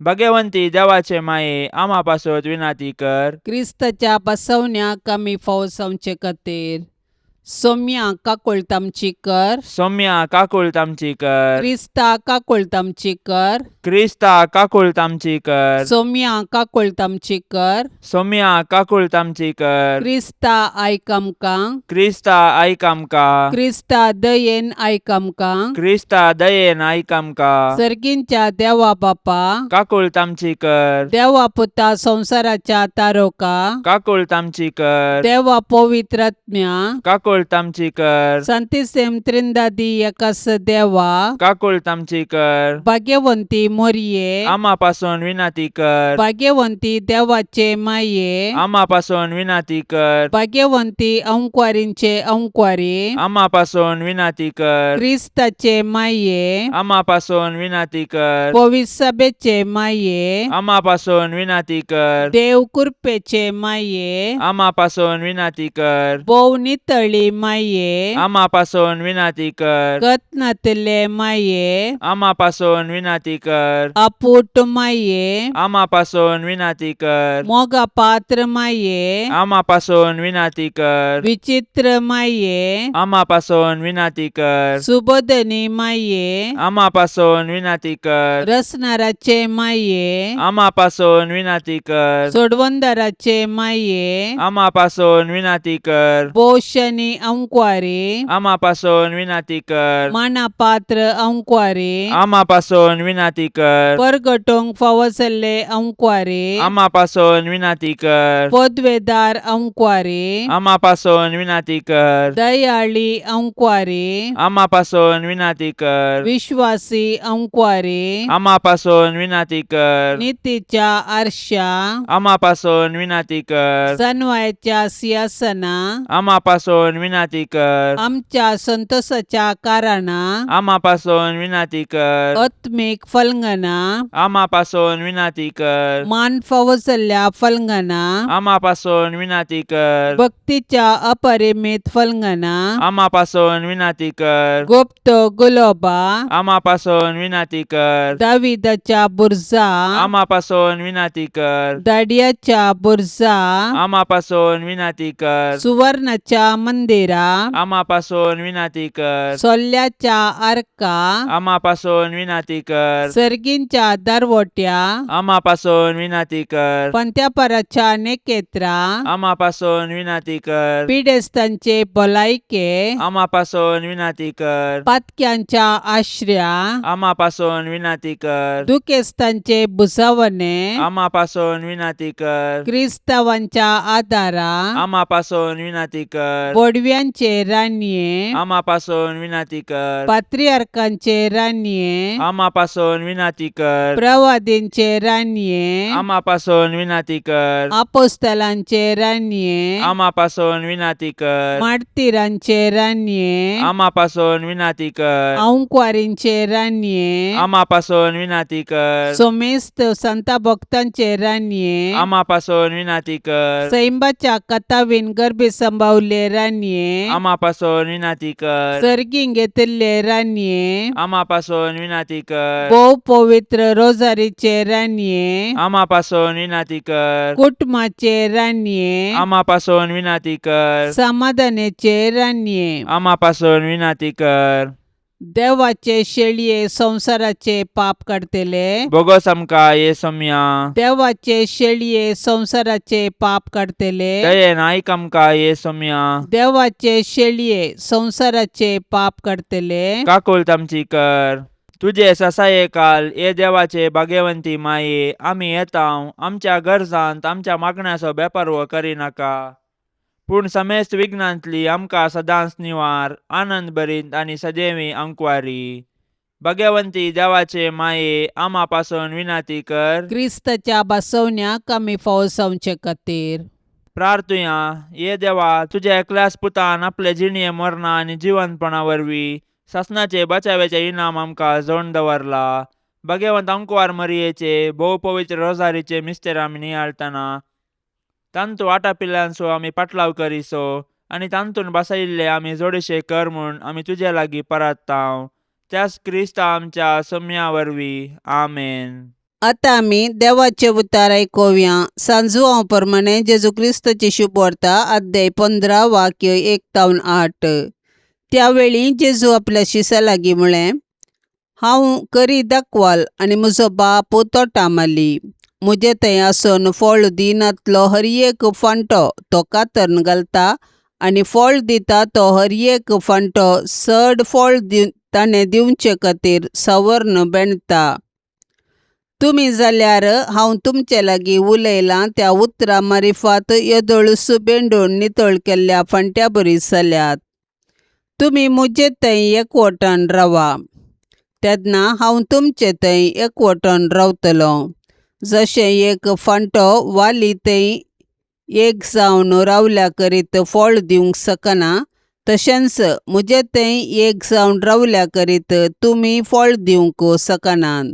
भगवंती देवाचे माये, आमा पासत विनाती कर. क्रिस्ताच्या बसवण्याक आमी फावसावचे खातीर सोम्या काकुळट आमची कर. सौम्या काकुळट आमची कर. क्रिस्ता काकुळट आमची कर. क्रिस्ता काकुळट आमची कर. सोम्या काकुळट आमची कर. सौम्या काकुळट आमची कर. क्रिस्ता आयक आमकां. क्रिस्ता आयक आमकां. क्रिस्ता दयेन आयक आमकां. क्रिस्ता दयेन आयक आमकां. सर्गींच्या देवा बापा, काकुळट आमची कर. देवा पुता संवसाराच्या तारोका, काकुळट आमची कर. देवा पवित्रात्म्या, काकुळट आमची कर. संतिसेम त्रिंदादी एकास देवा, काकुळट आमची कर. भाग्यवंती मोरये, आमा पासून विनाती कर. भाग्यवंती देवाचे माये, आमा पासून विनाती कर. भाग्यवंती अंकवारींचे अंकवारी, आमा पासून विनाती कर. क्रिस्ताचे माये, आमा पासून विनाती कर. पविसभेचे माये, आमा पासून विनाती कर. देव कृपेचे माये, आमा पासून विनाती कर. भोव नितळी माये, आमा पासून विनाती कर. कत्नातले माये, आमा पासून विनाती कर. अपूट माये, आमा पासून विनाती कर. मोगा पात्र माये, आमा पासून विनाती कर. विचित्र माये, आमा पासून विनाती कर. सुबोधनी माये, आमा पासून विनाती कर. रसनाराचे माये, आमा पासून विनाती कर. सोडवंदाराचे माये, आमा पासून विनाती कर. पोषणी अंकवारी, आमा पासून विनाती कर. मानापात्र अंकवारी, आमा पासून विनाती कर. परगटोंक फावसल्ले अंकवारी, आमा पासून विनाती कर. पदवेदार अंकवारी, आमा पासून विनाती कर. दयाळी अंकवारी, आमा पासून विनाती कर. विश्वासी अंकवारी, आमा पासून विनाती कर. नितीच्या आरशा, आमा पासून विनाती कर. सनवायच्या सिंहासना, आमा पासून विनाती कर. आमच्या संतोषाच्या कारणा, आमा पासून विनाती कर. आत्मीक फलंगना, आमा पासून विनाती कर. मान फावसल्ल्या फलंगना, आमा पासून विनाती कर. भक्तीच्या अपरिमित फलंगना, आमा पासून विनाती कर. गुप्त गुलोबा, आमा पासून विनाती कर. दाविदाच्या बुर्जा, आमा पासून विनाती कर. दाडियाच्या बुर्जा, आमा पासून विनाती कर. सुवर्णाच्या मंदिरा, आमा पासून विनाती कर. सोल्ल्याच्या आर्का, आमा पासून विनाती कर. सर्गींच्या दरवट्या, आमा पासून विनाती कर. पंत्यापराच्या नेकेत्रा, आमा पासून विनाती कर. पिडेस्तांचे भलायके, आमा पासून विनाती कर. पातक्यांच्या आश्र्या, आमा पासून विनाती कर. दुखेस्तांचे भुसावणे, आमा पासून विनाती कर. क्रिस्तावांच्या आदारा, आमा पासून विनाती कर. बोडव्यांचे रानये, आमा पासून विनाती कर. पात्रियार्कांचे रानये, आमा पासून विनाती कर. प्रवादींचे रानये, आमा पासून विनाती कर. आपोस्तलांचे रानये, आमा पासून विनाती कर. मार्तिरांचे रानये, आमा पासून विनाती कर. अंकवारींचे रानये, आमा पासून विनाती कर. सोमेस्त संता भक्तांचे रानये, आमा पासून विनाती कर. सैंबाच्या कथावीन गर्भी संभावले रानये, आमा पासून विनाती कर. सर्गीं घेतिल्ले रानये, आमा पासून विनाती कर. भोव पवित्र रोजारीचे रानये, आमा पासून विनाती कर. कुटुंबाचे रानये, आमा पासून विनाती कर. समाधानाचे रानये, आमा पासून विनाती कर. देवाचे शेळये संवसाराचे पाप काडतले, बोगोस आमकां ये सोम्या. देवाचे शेळये संवसाराचे पाप काडतले, दयेन आयक आमकां ये सोम्या. देवाचे शेळये संवसाराचे पाप काडतले, काकुळट आमची कर. तुजे ससाये काल ये देवाचे भाग्यवंती माये, आमी येता आमच्या गरजांत आमच्या मागण्याचो बेपारवो करिनाका, पूण समेस्त विघ्नांतली आमकां सदांच निवार, आनंद भरीत आनी सदैवी अंकवारी. भाग्यवंती देवाचे माये, आमा पासून विनाती कर. क्रिस्ताच्या बसवण्याक आमी फावसावचे खातीर प्रार्थुया. ये देवा, तुज्या एकल्याच पुतान आपले जिणये मरणा आनी जिवंतपणा वरवीं सासणाचे बचाव्याचे इनाम आमकां जोड दवरला. भगवंत अंकवार मरियेचे भोव पवित्र रोजारीचे मिस्तेर आमी नियाळतना तांतू आटापिल्ल्यांचो आमी पाटलाव करिसो आनी तांतून बसयिल्ले आमी जोडशे कर म्हूण आमी तुजे लागीं परत्तांव त्याच क्रिस्ता आमच्या सम्या वरवीं. आमेन. आतां आमी देवाचे उतार आयकुया. सांजुआंव प्रमाणे जेजू क्रिस्ताची शुभवार्ता, अध्याय 15, वाक्य 1 तावन 8. त्यावेळी जेजू आपल्या शिसा लागीं म्हळें, हांव करी दाखवाल आनी म्हजो बाप तोटा माली. म्हजे थंय आसून फळ दिनातलो हर एक फांटो तो कातरून घालता आनी फळ दिता तो हर एक फांटो चड फळ ताणें दिवचे खातीर सवर्ण बेणता. तुमी जाल्यार हांव तुमचे लागीं उलयलां त्या उतरां मारिफात येदोळूस बेंडून नितळ केल्ल्या फांट्या बरी जाल्यात. तुमी म्हजे थंय एकवटान रावा, तेन्ना हांव तुमचे थंय एकवटान रावतलो. जशें एक फांटो वाली थंय एक जावन रावल्या करीत फळ दिवंक शकना, तशेंच म्हजे थंय एक जावन रावल्या करीत तुमी फळ दिवंक शकनात.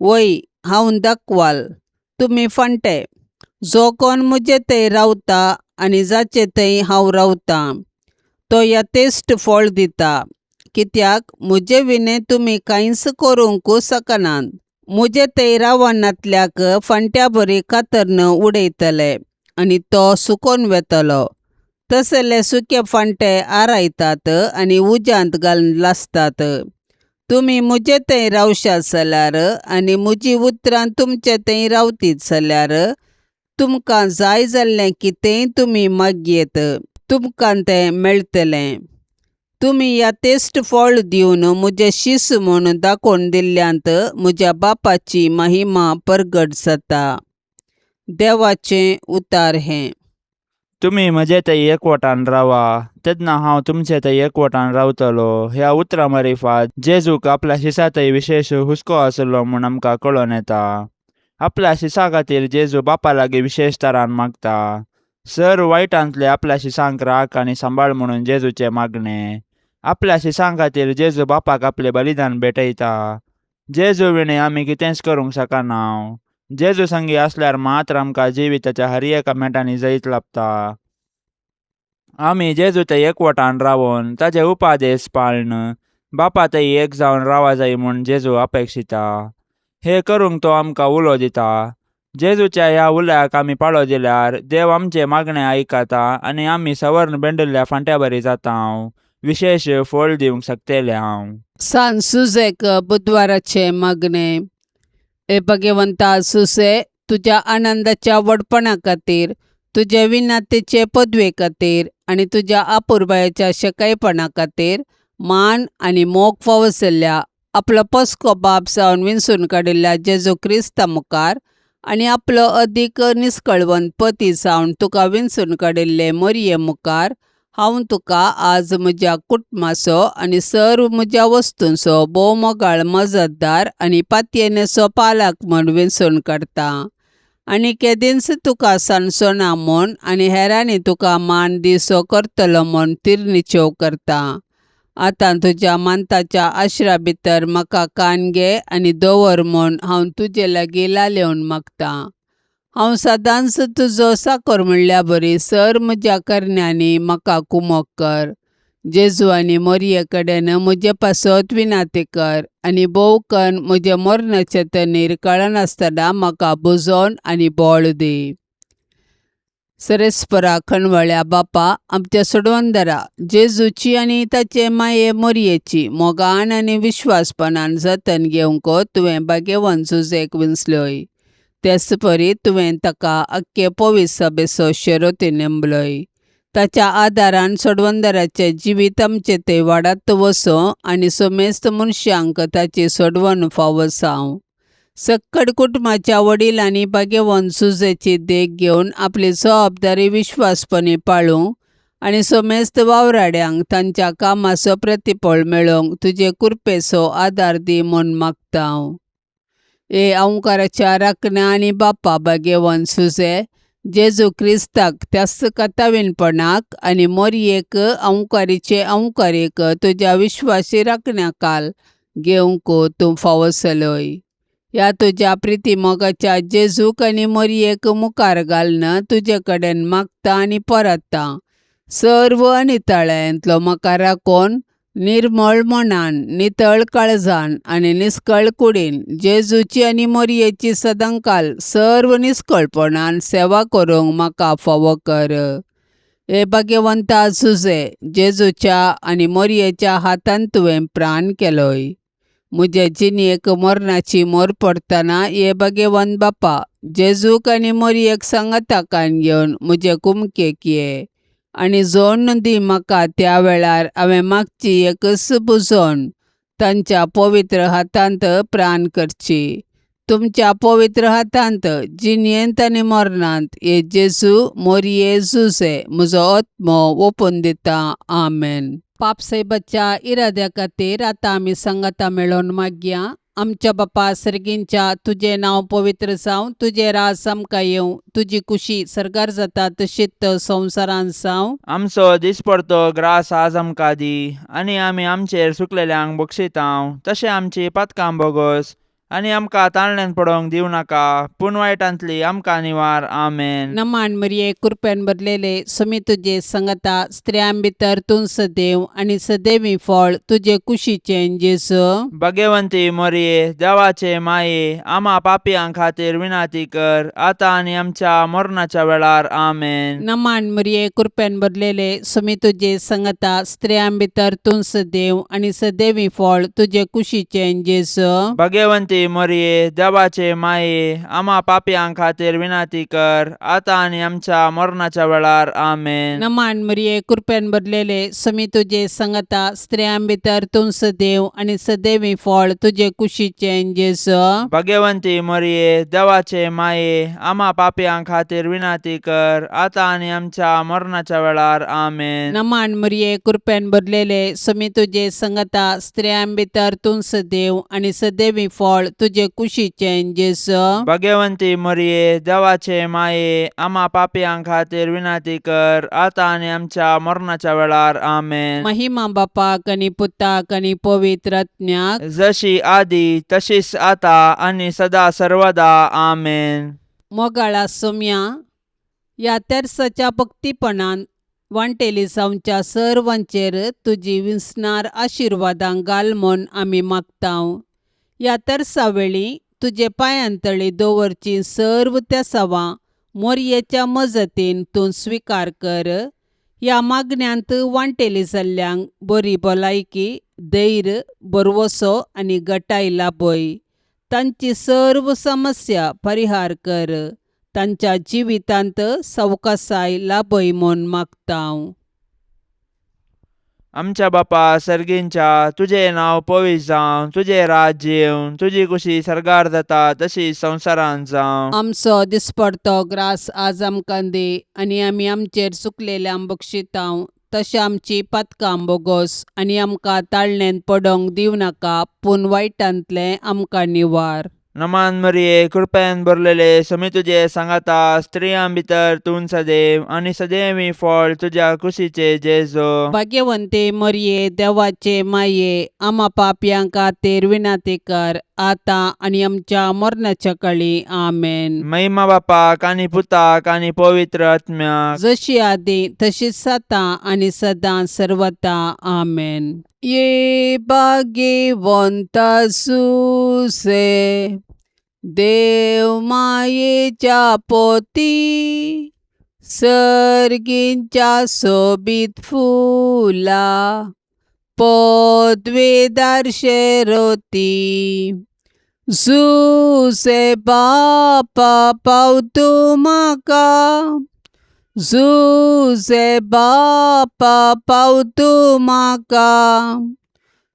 वय, हांव दाखवाल, तुमी फांटे. जो कोण म्हजे थंय रावता आनी जाचे थंय हांव रावतां तो यथेश्ट फळ दिता, कित्याक म्हजे विणे तुमी कांयच करूंक शकनात. म्हजे थंय रावनातल्याक फांट्या बरी कातरन उडयतले आनी तो सुकोन वेतलो. तसले सुके फांटे आरायतात आनी उज्यांत घालून लासतात. तुमी म्हजे थंय रावशात जाल्यार आनी म्हजीं उतरां तुमचे थंय रावतीत जाल्यार तुमकां जाय जाल्लें कितेंय तुमी मागयेत, तुमकां तें मेळटलें. तुमी यथेश्ट फळ दिवन म्हजे शीस म्हूण दाखोवन दिल्ल्यांत म्हज्या बापाची महिमा परगट जाता. देवाचें उतार हें. तुमी म्हजे थंय एकवटान रावा, तेन्ना हांव तुमचे थंय एकवटान रावतलो. ह्या उतरां मारिफात जेजूक आपल्या शिसा थंय विशेश हुस्को आसलो म्हूण आमकां कळोन येता. आपल्या शिसा खातीर जेजू बापा लागीं विशेश तरान मागता. सर वायटांतले आपल्या शिसांक राख आनी सांबाळ म्हणून जेजूचें मागणें. आपल्या शिसां खातीर जेजू बापाक आपलें बलिदान भेटयता. जेजू विणे आमी कितेंच करूंक शकना. जेजू संगी आसल्यार मात्र आमकां जिविताच्या हर एका मेटांनी जैत लाभता. आमी जेजू थंय एकवटान रावोन ताजे उपादेश पाळन बापा थंय एक जावन रावा जाय म्हूण जेजू अपेक्षिता. हे करूंक तो आमकां उलो दिता. जेजूच्या ह्या उल्याक आमी पाळो दिल्यार देव आमचे मागणे आयकता आनी आमी सवर्ण बेंडिल्ल्या फांट्या बरी जाता, विशेश फळ दिवंक शकतले हांव. सान सुजेक बुधवाराचे मागणे. हे भगवंता सुसे, तुज्या आनंदाच्या व्हडपणा खातीर, तुज्या विनातेचे पदवे खातीर आनी तुज्या अपुरबायेच्या शेकायपणा खातीर मान आनी मोग फावो जाल्ल्या आपलो पस्को बाप जावन विंचून काडिल्ल्या जेजू क्रिस्ता मुखार आनी आपलो अदीक निस्कळवंत पती जावन तुका विंचून काडिल्ले मोरये मुखार हांव तुका आज म्हज्या कुटुंबाचो आनी सर्व म्हज्या वस्तूंचो भोव मोगाळ मजतदार आनी पातयेनेचो पालक म्हूण विंचून काडटा आनी केदींच तुका सांडचो ना म्हूण आनी हेरांनी तुका मान दिसो करतलो म्हूण तिरनिचेव करता. आतां तुज्या मानताच्या आश्रा भितर म्हाका कान घे आनी दवर म्हूण हांव तुजे लागीं लालेवन मागतां. हांव सदांच तुजो साकर म्हणल्या बरी सर म्हज्या करण्यांनी म्हाका कुमोक कर. जेजू आनी मोरये कडेन म्हजे पासत विनाती कर आनी भोव कन्न म्हजें मरणाचें तनीर कळनासतना म्हाका बुजोवन आनी बळ दी. सरेस्परा खणवळ्या बापा, आमच्या सोडवंदरा जेजूची आनी ताचे माये मोरयेची मोगान आनी विश्वासपणान जतन घेवंक तुवें भाग्यवंत जुजेक विंचलोय. तेच परी तुवें ताका अख्खे पवित्र सभेचो शेरोती नेमलोय. ताच्या आदारान सोडवंदराचें जिवीत आमचें तें वाडात वचूं आनी समेस्त मनशांक ताची सोडवण फावो जावं. सक्कड कुटुंबाच्या वडिलांनी भाग्यवंत सुजेची देख घेवन आपली जबाबदारी विश्वासपणी पाळूंक आनी समेस्त वावराड्यांक तांच्या कामाचो प्रतिफळ मेळोवंक तुजे कृपेचो आदार दी म्हूण मागता हांव. हे अंकाराच्या राखण्या आनी बापा भाग्यवंत सुजे, जेजू क्रिस्ताक त्याच कथावीनपणाक आनी मोरयेक अंकारीचे अंकारीक तुज्या विश्वासी राखण्या काल घेवंक तूं फावो जालोय. ह्या तुज्या प्रिती मोगाच्या जेजूक आनी मोरयेक मुखार घालून तुजे कडेन मागता आनी परतता. सर्व अनितळ्यांतलो म्हाका राखून निर्मळ मनान, नितळ काळजान आनी निस्कळ कुडीन जेजूची आनी मोरयेची सदांकाल सर्व निस्कळपणान सेवा करूंक म्हाका फावो कर. हे भाग्यवंता जुजे, जेजूच्या आनी मोरयेच्या हातान तुवें प्राण केलोय. म्हजे जिणेक मरणाची मोर पडटना हे भाग्यवंत बापा, जेजूक आनी मोरयेक सांगाताकान घेवन म्हजे कुमकेक ये आनी जोडून दी म्हाका. त्या वेळार हांवें मागची एकच बुजोवन तांच्या पवित्र हातांत प्राण करची. तुमच्या पवित्र हातांत जिणेंत आनी मरणांत हे जेजू, मोरये, जुजे म्हजो आत्मो ओपून दिता. आमेन. पापसायबाच्या इराद्या खातीर आतां आमी सांगाता मेळोवन मागया. आमच्या बापा सर्गींच्या, तुजें नांव पवित्र जावं, तुजें राज आमकां येवं, तुजी कुशी सर्गार जाता तशीच संवसारांत जावं. आमचो दिसपडतो ग्रास आज आमकां दी आनी आमी आमचेर सुकलेल्यांक बक्षितांव तशें आमची पातकां बोगोस आनी आमकां ताळण्यान पडोवंक दिवं नाका पूण वायटांतली आमकां निवार. आमेन. नमान मरिये, कृपेन भरलेले, समी तुजे संगता, स्त्रियां भितर तूं सदैव आनी सदैवी फळ तुजे कुशीचें जेजू. भाग्यवंती मोरये, देवाचे माये, आमा पापयां खातीर विनाती कर आतां आनी आमच्या मरणाच्या वेळार. आमेन. नमान मरिये, कृपेन भरलेले, समी तुजे संगता, स्त्रियां भितर तूं सदैव आनी सदैवी फळ तुजे कुशीचें जेजू. भाग्यवंती मोरये, देवाचे माये, आमा पापयां खातीर विनाती कर आतां आनी आमच्या मरणाच्या वेळार. आमेन. नमान मरिये, कृपेन भरलेले, समी तुजे संगता, स्त्रियां भितर तूं सदैव आनी सदैवी फळ तुजे कुशीचें जेजू. भाग्यवंती मोरये, देवाचे माये, आमा पापयां खातीर विनाती कर आतां आनी आमच्या मरणाच्या वेळार. आमेन. नमान मरिये, कृपेन भरलेले, समी तुजे संगता, स्त्रियां भितर तूं सदैव आनी सदैवी फळ तुजे कुशीचें जेजू. भाग्यवंती मोरये, देवाचे माये, आमा पापयां खातीर विनाती कर आतां आनी आमच्या मरणाच्या वेळार. आमेन. महिमा बापाक आनी पुताक आनी पवित्र आत्म्याक, जशी आदी तशीच आता आनी सदा सर्वदा. आमेन. मोगाळा सोम्या, ह्या तेर्साच्या भक्तीपणान वांटेली जावच्या सर्वांचेर तुजी विसणार आशिर्वादां घाल म्हूण आमी मागतांव. ह्या तेर्सा वेळी तुजे पांयांतळी दवरची सर्व तेसावां मोरयेच्या मजतीन तूं स्विकार कर. ह्या मागण्यांत वांटेली जाल्ल्यांक बरी भलायकी, धैर्य, भरवसो आनी गटाय लाभय. तांची सर्व समस्या परिहार कर. तांच्या जिवितांत सवकासाय लाभय म्हूण मागतांव. आमच्या बापा सर्गींच्या, तुजें नांव पवित्र जावं, तुजें राज्य येवं, तुजी कुशी सर्गार जाता तशी संवसारांत जावं. आमचो दिसपडतो ग्रास आज आमकां दी आनी आमी आमचेर चुकलेल्यांक बक्षितांव तशें आमची पातकां बोगोस आनी आमकां ताळणेंत पडोवंक दिवं नाका पूण वायटांतलें आमकां निवार. नमान मरिये, कृपेन भरलेले, समी तुजे सांगाता, स्त्रियां भितर तूं सदैव आनी सदैवी फळ तुज्या कुशीचे जेजो. भाग्यवंते मरिये, देवाचे माये, आमा पापयां खातीर विनंती कर आतां आनी आमच्या मरणाच्या कळी. आमेन. महिमा बापाक आनी पुताक आनी पवित्र आत्म्याक, जशी आदी तशीच आतां आनी सदां सर्वता. आमेन. ये भाग्यवंता सुसे, देव मायेच्या पोती, सर्गींच्या सोबीत फुला पदवेदार शेरोती. जुसे बापा पावतू म्हाका, जुसे बापा पावतू म्हाका,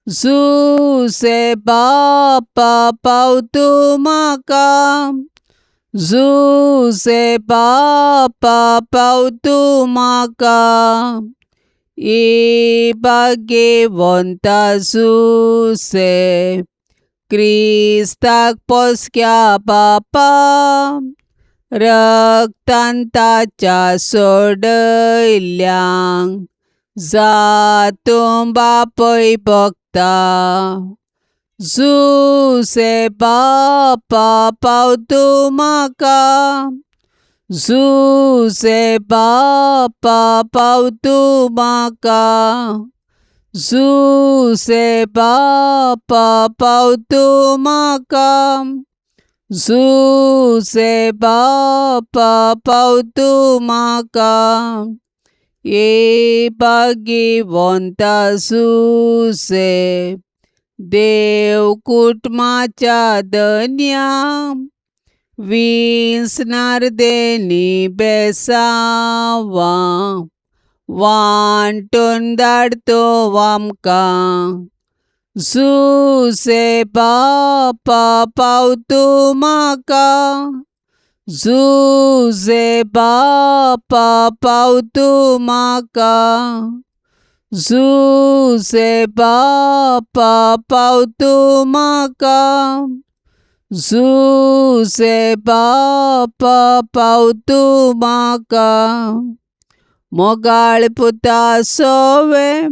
जुसे बापा पावतू म्हाका, जुसे बापा पावतू म्हाका. ए भाग्यवंता जुसे, क्रिस्ताक पोसक्या बापा, रक्तान ताच्या सोडयल्ल्यांक जातूं बापय भोगता. जुसे बापा पाव तूं म्हाका, जुसे बापा पाव तूं म्हाका, जुसे बापा पाव तूं म्हाका, जुसे बापा पाव तूं म्हाका. ये भाग्यवंता जुसे, देव कुटुंबाच्या धन्या, विंचणार देनी बेसांवां वांटून धाडतो आमकां. जुसे बापा पाव तूं म्हाका, जुसे बापा पाव तूं म्हाका, जुसे बापा पाव तूं म्हाका, जुसे बापा पाव तूं म्हाका. मोगाळ पुता सोवे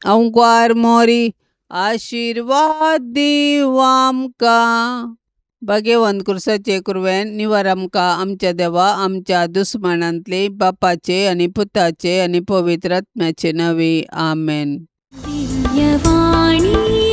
अंकवार मोरी, आशिर्वाद दीव आमकां. भाग्यवंत कुर्साचे कुरवेन निवार आमकां आमच्या देवा आमच्या दुस्मानांतले, बापाचे आनी पुताचे आनी पवित्र आत्म्याचे नांवे, आमेन. दिव्यवाणी.